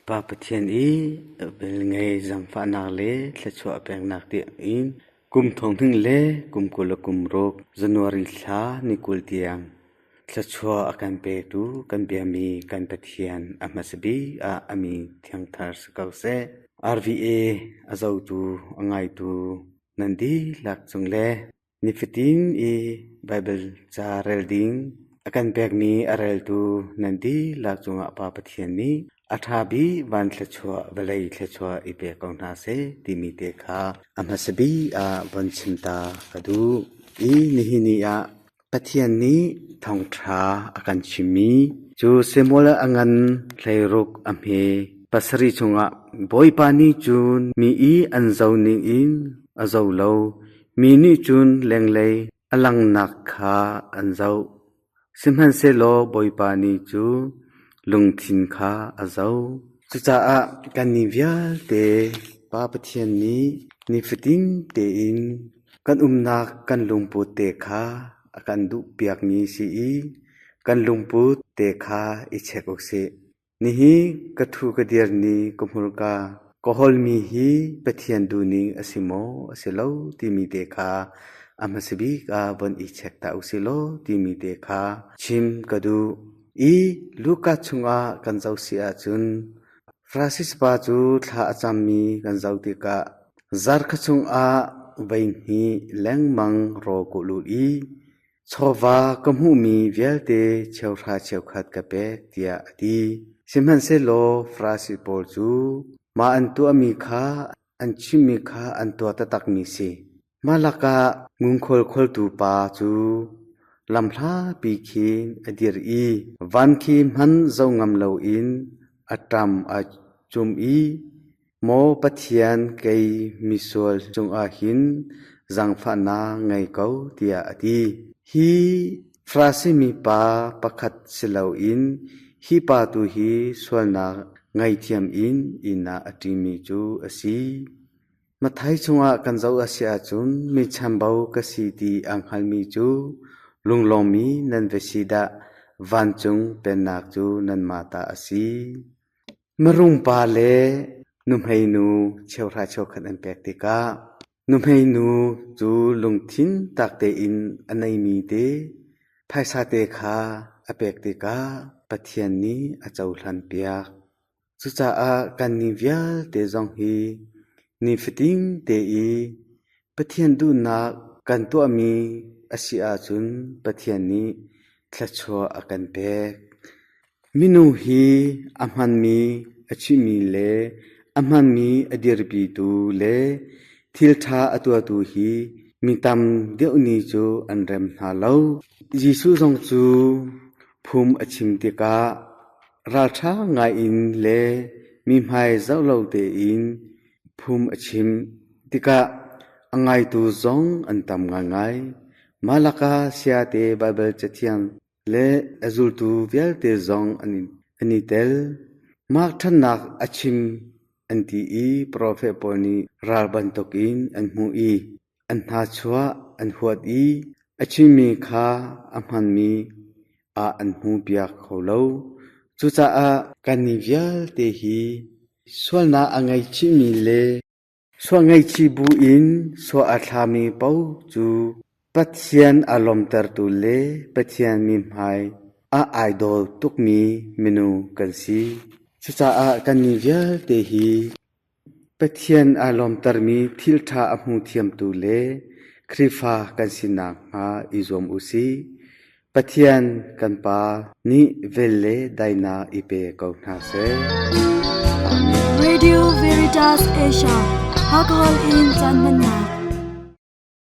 Pa Pathian i velngei zaangfahnak le thluachuah peknak tiangin kum thonghning le kum 26 January thla ni 20 tiang thluachuah a kan petu kan biami kan Pathian a hmasa bik ah a min thiangthar si ko seh. RVA a zotu a ngaitu nan dihlak cung le Nifatin i Baibal ca rel ding a kan pekmi a reltu nan dihlak cungah Pa Pathian nih a ṭha bik van thluachuah vawlei thluachuah i pe ko hna seh timi te kha a hmasa bik ah von chim ta ka duh. I nihin ni ah Pathian nih thawngṭha a kan chimmi cu Samuel a ngan hleiruk a hme pasarih chungah Bawipa nih cun mi i an zo ningin a zo lo Mi nih cun lenglei a langhnak kha an zoh, sihmanhsehlaw Bawipa nih cu lungthin kha a zoh. Cucaah kannih vialte Pa Pathian nih nifatin tein kan umnak kan lungput te kha a kan duhpiakmi si i kan lungput te kha i check u sih. Nihi ka ṭhu ka dir ni ka hmurka ka holmi hi Pathian duhning a si maw a si lo timi te kha a hmasa bik ah von i check ta usih law timi te kha chim ka duh. I Luka chungah kan zoh si ahcun Francis pa cu thla a cammi kan zoh tikah zarkhat chungah voihnih lengmang rawl ka lut i Chawva ka hmuhmi vialte cheuhra cheukhat ka pek tiah a ti. Sihmanhsehlaw Farasi pawl cu mah an tuahmi kha an chimmi kha an tuah taktakmi si. Mah lakah ngunkhual kholtu pa cu lamhlapi khin a dir i van khi hman zoh ngam loin a ṭam a cum i Maw Pathian kei misual cungah hin zaangfahnak ngei ko tiah a ti. Hi Farasi mipa pakhat si loin hi pa tu hi sualnak ngaihthiam in inn ah a ṭimi cu a si. Matthai chungah kan zoh a si ahcun mi chambau ka si ti aa hngalmi cu lunglawmmi nan va si dah vancung pennak cu nanmah ta a si. Mirungpa le nuhmeinu cheuhra cheukhat an pek tikah nuhmeinu cu lungthin tak tein a neimi te phaisa te kha a pek tikah Pathian nih a cohlanpiak. Cucaah kannih vialte zong hi nifatin te i Pathian duhnak kan tuahmi a si ahcun Pathian nih thluachuah a kan pek. Minung hi a hmanmi a chimmi le a hmanmi a dirpitu le thilṭha a tuahtu hi mi tam deuh nih cu an rem hna lo. Jesuh zong cu phung a chim tikah ralṭha ngaiin le mi hmai zoh lo tein phung a chim tikah a ngaitu zong an tam ngaingai. Mah lakah sayate Baibal Cathiang le a zultu vialte zong an i tel. Mark ṭhatnak a chim an ti i profet pawl nih ral bantukin an hmuh i an hnachuah an huat i a chimmi kha a hmanmi ah an hmuhpiak kho lo. Cucaah kannih vialte hi sualnak a ngaichihmi le Sual ngaihchih buin sual a thlami paoh cu Pathian a lawmtertu le Pathian mithmai ah ai daw tukmi minung kan si. Cucaah kannih vialte hi Pathian aa lawmtermi thilṭha a hmu thiamtu le Khrihfa kan si nakhnga i zuam u sih. Pathian kan Pa nih vel le daihnak i pe ko hna seh. Amen. Radio Veritas Asia, Alcohol in caan hmannak.